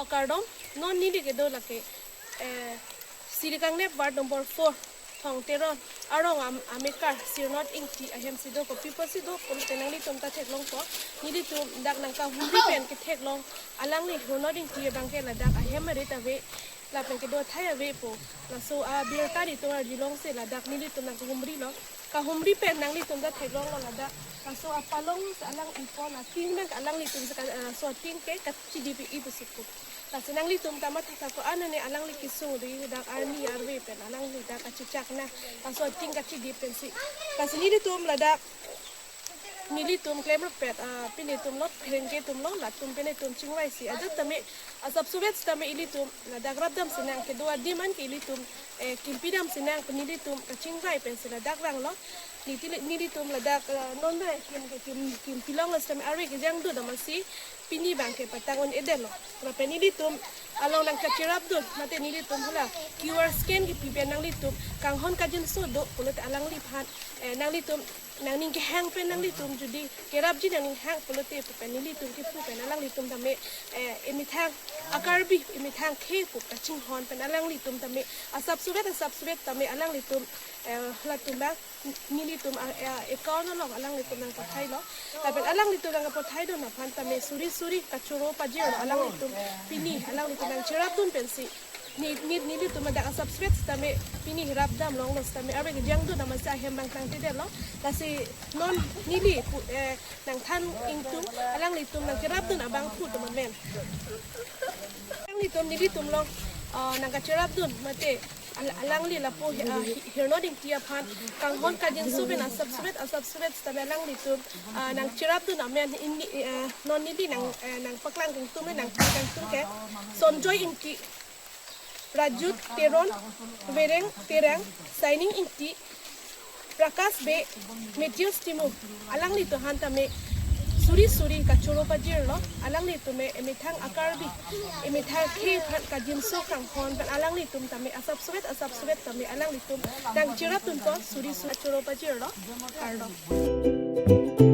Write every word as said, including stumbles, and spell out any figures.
Kardom, non neli kedo lake, eh, Siri Kangnep ward number four, Thong Teron arong am-, amekar Sirnot Ingti ahem si do. Kopi pusi do pulote nanglitum ta theklongpo. Nelitum dak nangkahumri pen ketheklong alangli Sirnot Ingti abangke ladak ahem arit ave, lapen kedo athai avepo. Laso abirta nelitum arjulongsi ladak nelitum nangkahumrilo. Kahumri pen nanglitum ta theklonglo ladak. Laso apalong si alang ipo, la tin pen alanglitum si ka-, eh, laso tin ke kachidip-i pusi pu. Lasi nanglitum ta matha ko-an ne alangli kesung ri dak arni arve pen alangli dak kachechak na. Laso tin kachidip pensi. Lasi nelitum ladak nelitum klemrap pet, ah, pinitum lot, pherengke atum lo, latum pinitum chingvaisi ajat tame, asapso vet tame ilitum ladak rapdam sinang, kedo adim an ke ilitum, eh, kimpidam sinang, nelitum kachingvai pensi ladak vanglo. Niti-, nelitum ladak, eh, non bai kim, kim, kimpilong lo sitame arve kejang dodam asi pini abangke patang un-edetlo. Lapen nelitum along nangkacherapdun, mate nelitum hala Q R scan kepi pen nanglitum kanghon kajinso do pulote alangliphan, eh, nanglitum nangning kehang pen nanglitum jodi kerapji nangning hang pulote pu pen nelitum kepu pen alanglitum tame, eh, emethang a-Karbi, emethang khei pu kachinghon pen alanglitum tame asapso vet, asapso vet tame alanglitum, eh, latum abang nelitum a, a, account along alanglitum nangpathailo. Lapen alanglitum nangpathaidun aphan tame suri suri kachoro pajirlo alanglitum pini alanglitum nangcherapdun pensi. Ni, ni, nelitum ladak asapso vet tame pini rapdam longlo tame arve kejang dodam asi ahem abang tangtedetlo. Lasi non neli pu, eh, nangthan ingtung alanglitum nangcherapdun abang pu atum amen. Alanglitum nelitum along, ah, nangkacherapdun mate al-, alangli lapu, ah, Hi-, Sirnot Ingti aphan kanghon kajinso pen asapso vet, asapso vet tame alanglitum, ah, nangcherapdun amen ini, ah, non neli nang, eh, nangpaklang kangtung, nangpaklang kangtung ke Sonjoy Ingti, Rajut Teron, Vereng Terang, Shining Ingti, Prakash Bey, Matthews Timung, alanglitum aphan tame suri suri kachoro pajirlo, alanglitum me emethang a-Karbi, emethang khei aphan kajinso kanghon pen alanglitum tame asapso vet, asapso vet tame alanglitum nangcherapdunpo suri suri kachoro pajirlo. Kardom.